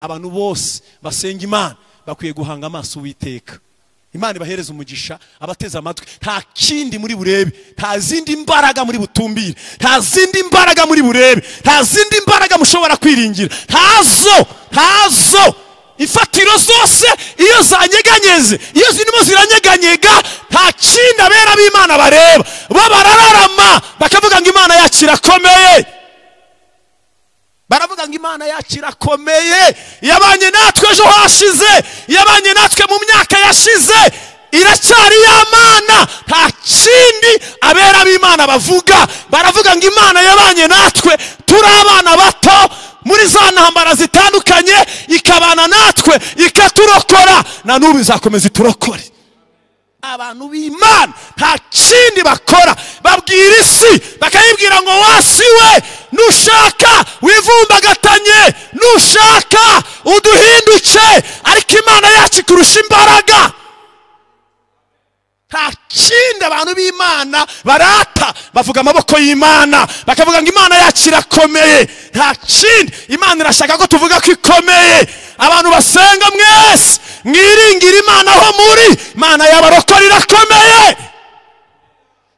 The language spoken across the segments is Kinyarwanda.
Abantu bose basenga Imana bakwiye guhanga amaso Uwiteka. Imana ibahereza umugisha abateze amatwi. Nta kindi muri burebe, nta zindi mbaraga muri butumbire, nta zindi mbaraga muri burebe, nta zindi mbaraga mushobora kwiringira, ntazo, ntazo. Ifatiro zose iyo zanyeganyeze, iyo zirimo ziranyeganyega, nta kindi abera b'Imana bareba, bo barararama bakavuga ngo Imana yacu irakomeye. Baravuga ngo Imana yacu irakomeye, yabanye natwe ejo hashize, yabanye natwe mu myaka yashize, iracyari ya Mana. Nta kindi abera b'Imana bavuga, baravuga ngo Imana yabanye natwe turi abana bato muri za ntambara zitandukanye, ikabana natwe ikaturokora, na n'ubu izakomeza iturokore. Abantu b'Imana nta kindi bakora, babwira isi bakayibwira ngo wasiwe, nushaka wivumbagatanye, nushaka uduhinduke, ariko Imana yacu ikurusha imbaraga. Nta kindi abantu b'Imana barata, bavuga amaboko y'Imana, bakavuga ngo Imana yacu irakomeye. Nta kindi, Imana irashaka ko tuvuga ko ikomeye. Abantu basenga mwese mwiringira Imana aho muri, Imana y'abarokore irakomeye.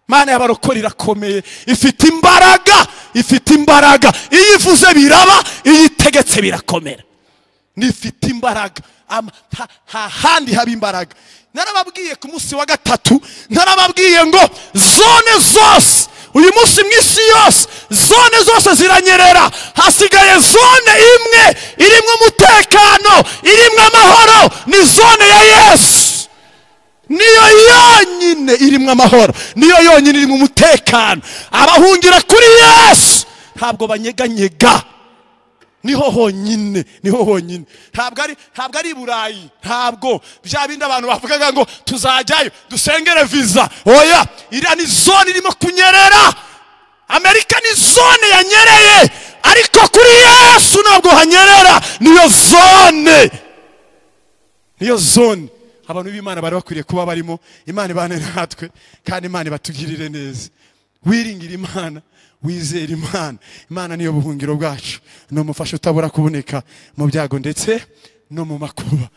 Imana y'abarokore irakomeye, ifite imbaraga, ifite imbaraga. Iyo ivuze biraba, iyo itegetse birakomera. Nifite imbaraga, hahandi haba imbaraga. Narababwiye ku munsi wa gatatu, narababwiye ngo zone zose uyu munsi mu isi yose, zone zose ziranyerera, hasigaye zone imwe irimo umutekano, irimo amahoro, ni zone ya Yesu. Niyo yonyine irimo amahoro, niyo yonyine irimo umutekano. Abahungira kuri Yesu ntabwo banyeganyega. Niho honyine, niho honyine. Ntabwo ari Burayi, ntabwo bya bindi abantu bavugaga ngo tuzajyayo dusengere visa. Oya, iriya ni zone irimo kunyerera. Amerika ni zone yanyereye, ariko kuri Yesu ntabwo hanyerera. Niyo zone, niyo zone abantu b'Imana bari bakwiriye kuba barimo. Imana ibane natwe kandi Imana ibatugirire neza. Wiringira Imana, wizera Imana. Imana niyo buhungiro bwacu, no mufasha utabura kuboneka mu byago ndetse no mu makuba.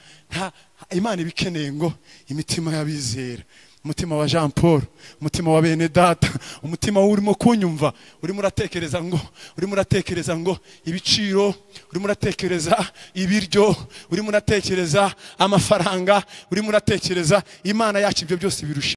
Imana ibikeneye ngo imitima y'abizera, umutima wa Jean Paul, umutima wa bene data, umutima urimo kunyumva, urimo uratekereza ngo, urimo uratekereza ngo ibiciro, urimo uratekereza ibiryo, urimo uratekereza amafaranga, urimo uratekereza Imana yacu, ibyo byose birusha.